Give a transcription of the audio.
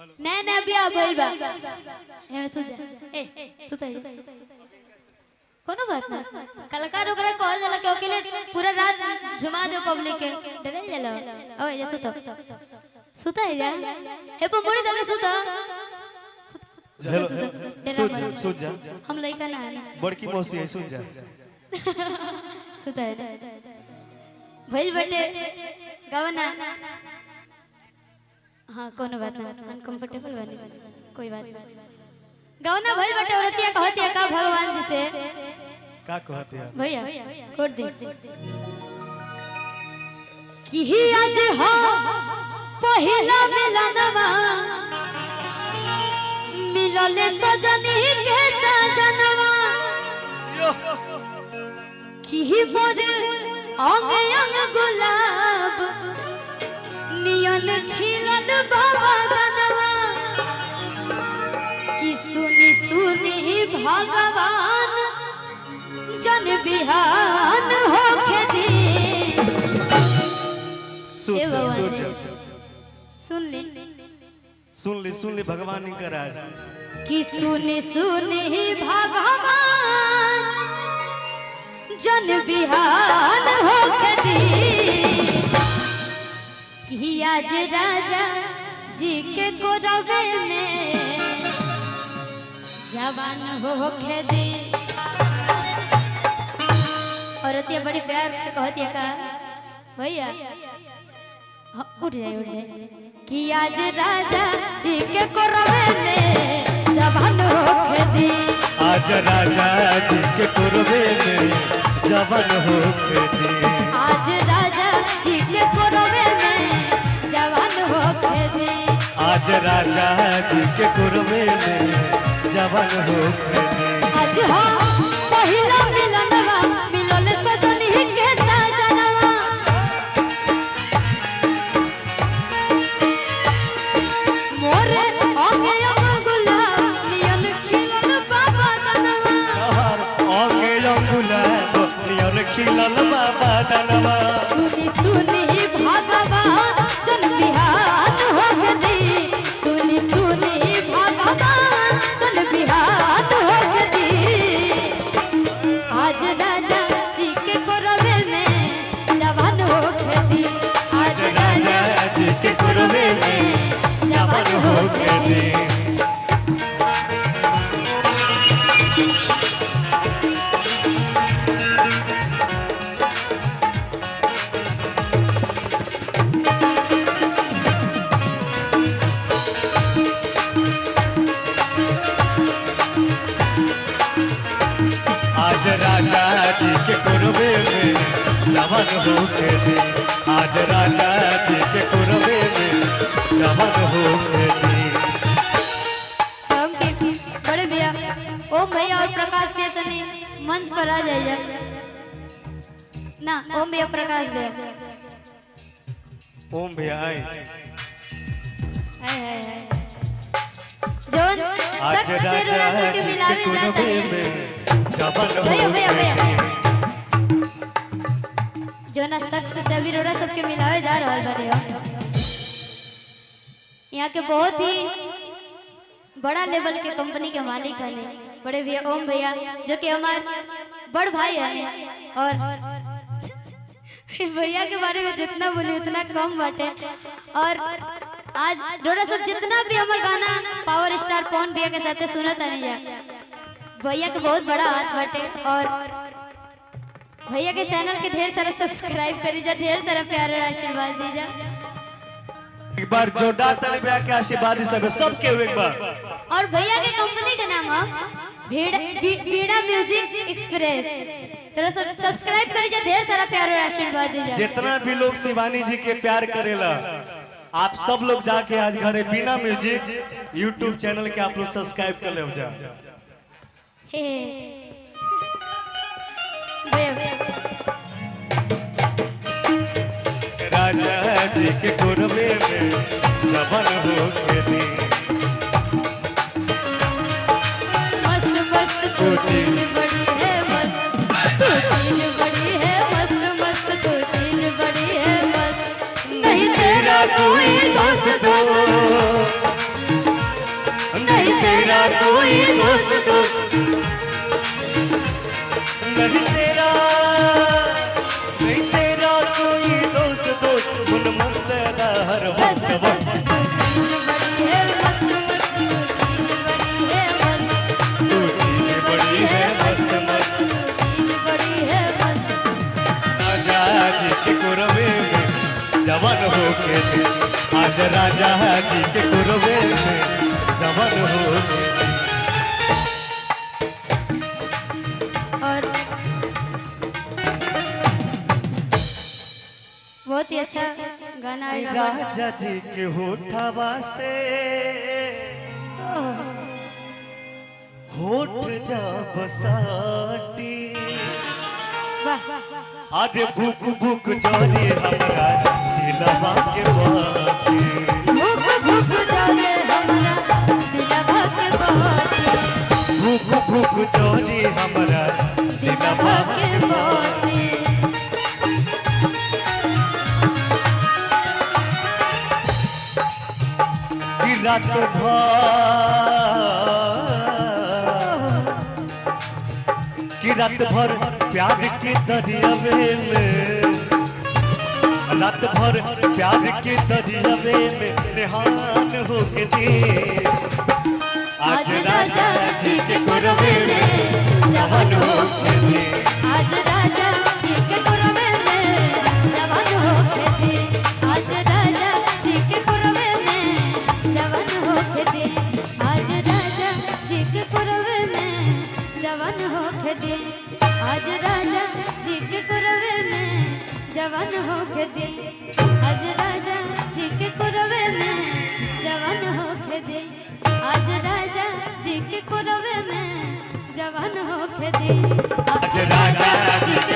नया नया बियाह भइल बा। हेमे सुत जा, ए सुत जा, कोनो बात ना। कलाकार ओकरा कहल जाला कि अकेले पूरा रात झुमा दो पब्लिक के, डरल जाला। ओए जा सुत, सुत है जा, हे पर मुड़ी दके सुत। हेलो। डरा सुत मत। जा, सुत जा। हम लइका ना है ना। बड़की मौसी है, सुत जा। सुत है ना। भइल बटे गवना। हाँ कोनो बात ना, अनकंफर्टेबल बनी कोई बात ना। गवना भइल बटे औरतिया कहतिया का भगवान जी से का कहते हैं? भैया कोट दे कि ही आज हो पहिला मिलनवा, मिलले सजनी के सजनवा, कि ही मोर अंग अंग गुलाब नियन खिलल बाबा गनवा, कि सुनी सुनी भगवान जन बिहान होखे दी। सुत ए जा, भगवान सुत जी। जा। सुन ली। सुन ली, सुन ली भगवान कर आज। कि सुनी सुनी भगवान जन बिहान होखे दी, कि आज राजा जी के कोरवे में जवान होखे दी। औरतिया बड़ी प्यार से कहती है का भैया, हाँ, उठ जाए उठ जाए, कि आज राजा जी के कोरवे में जवान होखे दी। आज राजा जी के कुरबे में जवान होके दी। आज राजा जी के कोरवे में जवान होखे दी। आज राजा जी के कुरबे में जवान होके दी। आज हो पहिला मिलनवा, मिलल सजनी के सजनवा, मोरे अंगे अंग गुलाब नियन खिलल बाबा दनवा। अंगे अंगुलाब नियन खिलल बाबा दनवा। सुनी सुनी भगवान जन बिहान होखे दी। सुनी सुनी भगवान जन बिहान होखे दी। आज राजा जी के कोरवे में जवान होखे दी। आज राजा जी के कोरवे में जवान होखे दी। आज राजा जी के कुरबे में जवान होके दी। आज राजा जी के कुरबे में जवान होके दी। सब के बड़े भैया ओम भैया और प्रकाश भैया तनी मंच पर आ जाइए ना। ओम भैया, प्रकाश भैया। ओम भैया आए। हाय हाय हाय। जवन आज सख्त से राजा रोड़ा सबके जी के मिलावे जाता कुरबे है में जवान भैया, भैया, होके भैया। दी। जो ना शख्स से अभी रोड़ा सबके मिलावे जा रहल बानी हो। यहाँ के बहुत ही बड़ा लेवल के कंपनी के मालिक हैं बड़े भैया ओम भैया, जो कि हमारे बड़ भाई हैं। और भैया के बारे में जितना बोली उतना कम बाटे। और आज रोड़ा सब जितना भी हमार गाना पावर स्टार पवन भैया के साथे सुनत आनी जा, भैया के बहुत बड़ा हाथ बाटे। और भैया के चैनल के ढेर सारा सब्सक्राइब करी जा, ढेर सारा प्यार और आशीर्वाद दीजा। एक बार जोरदार ताली बजा के आशीर्वाद दी सब सबके एक बार। और भैया के कंपनी का नाम है भीड़ा म्यूजिक एक्सप्रेस। थोड़ा सब सब्सक्राइब करी जा, ढेर सारा प्यार और आशीर्वाद दीजा। जितना भी लोग शिवानी जी के प्यार करेला, आप सब लोग जाके आज घरे बिना म्यूजिक यूट्यूब चैनल के आप लोग सब्सक्राइब कर ले जा। हे भैया, राजा जी के कुरबे में जवान होके दी। मस्त मस्त तू चीज बड़ी है मस्त, तू चीज बड़ी है मस्त मस्त, तू चीज बड़ी है मस्त, नहीं तेरा कोई दोस्त। तेरा कोई दोस्त दोस्त नहीं तेरा, नहीं तेरा कोई दोस्त दोस्त, मन मस्त है हर वक्त वक्त। बड़ी है मस्त मस्त तू चीज बड़ी है मस्त, तू चीज बड़ी है मस्त मस्त, तू चीज बड़ी है मस्त। राजा जी के कुरवे में जवान हो के दे। आज राजा जी के कुरवे में जवान हो के दे। और बहुत ही अच्छा गाना आएगा। राजा जी के होठवा से होठ जा बसाटी, वाह। आज भूख भूख जोरी हमरा दिलवा के बाती। भूख भूख जोरे हमरा दिलवा के बाती। भूख भूख जोरी हमरा दिलवा दिलवा के बाती। की रात भर, कि रात भर प्यार के दरियावे में, रात भर प्यार के दरियावे में निहान हो के दे। आज राजा जी के कुरवे में जवान हो के दे। आज राजा जी के कुरवे में जवान हो के दे। आज राजा जी के कुरवे में जवान हो के दे। आज राजा जी के कुरवे में जवान हो के दे। आज राजा जी के कुरवे में जवान हो के दे। आज राजा जी के कुरवे में जवान हो के दे। आज राजा जी के कुरवे में जवान हो के दे। आज राजा जी के